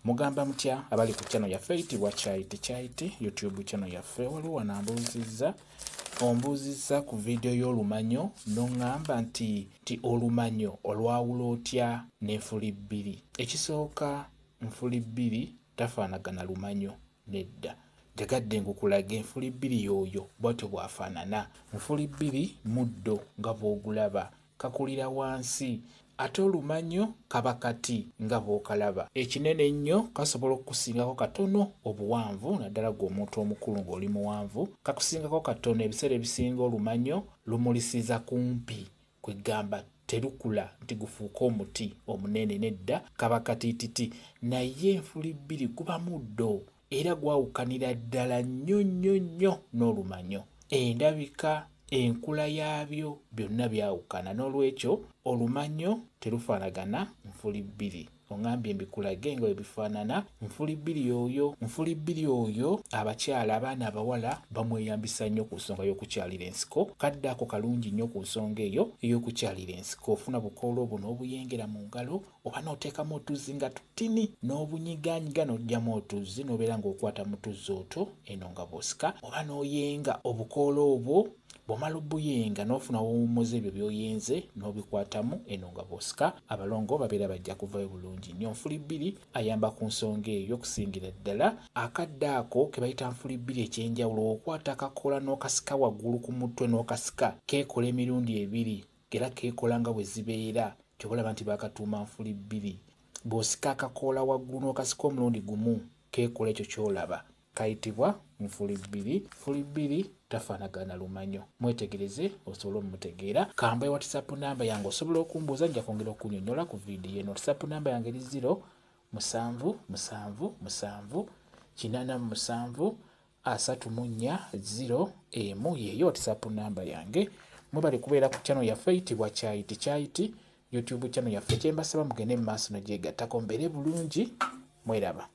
Mugamba mutya abali ku channel yaffe eyitibwa Kyayiti Kyayiti YouTube channel yaffe. Waliwo wano ambuuzizza, ombuuzizza ku vidiyo y'olumanyo n'oŋŋamba nti olumanyo olwawula otya n'enfuli bbiri. Ekisooka, nfuli bbiri tafaanagana lumanyo nedda. Njagadde nkukulage nfuli bbiri y'oyo bw'atyo bw'afaanana. Nfuli bbiri muddo nga bw'ogulaba, kakulira wansi, ate olumanyo kaba kati nga bw'okalaba. Ekinene ennyo kasobola okukusingako katono obuwanvu, naddala ggwe omuntu omukulu ng'oli muwanvu, kakusingako katono. Ebiseera ebisinga olumanyo lumulisiza kumpi, kwegamba terukula nti gufuuke omuti omunene, nedda, kaba katiititi. Naye enfuli bbiri guba muddo era gwawukanira ddala nnyo nnyo nnyo n'olumanyo. Endabika, enkula yaabyo byonna byawukana, n'olwekyo olumanyo terufaanagana nfuli bbiri. Oŋŋambye mbikulage nga bwe bifaanana. Nfuli bbiri oyo, nfuli bbiri oyo abakyala, abaana abawala bamweyambisa nnyo ku nsonga y'okukyalira ensiko. Kadde ako kalungi nnyo ku nsonga eyo ey'okukyalira ensiko. Ofuna bukoola obwo n'obuyengera mu ngalo oba n'oteekamu otuzzi nga tutini n'obunyigaanyiga n'oggyamu otuzzi n'obeera ng'okwata mu tuzzi otwo eno nga bw'osika, oba n'oyenga obukoola obwo. Bw'omala obuyenga n'ofuna w'owummuza ebyo by'oyenze n'obikwatamu eno nga bw'osika, abalongo babeera bajja kuvayo bulungi nnyo. Nfuli bbiri ayamba ku nsonga eyo okusingira ddala. Akadde ako ke bayita nfuli bbiri eky'enjawulo, okwata akakoola n'okasika waggulu ku mutwe n'okasika, keekola emirundi ebiri era keekola nga bwe zibeera. Ky'oba olaba nti baakatuuma nfuli bbiri. Bw'osika akakoola waggulu n'okasika omulundi gumu, keekola ekyo ky'olaba. Kayitibwa nfuli bbiri. Nfuli bbiri tafaanagana lumanyo. Mwetegereze osobole omutegeera. Kambaye WhatsApp namba yange osobola okumbuuza, nja kwongera okunyonnyola ku vidiyo eno. WhatsApp namba yange eri 0 7 7 7 87 34 0 1, yeeyo WhatsApp namba yange. Mwebale kubeera ku channel yaffe eyitibwa Kyayiti Kyayiti YouTube channel yaffe. Kyembasaba mugende mu maaso nogyegattako, mbeere bulungi, mweraba.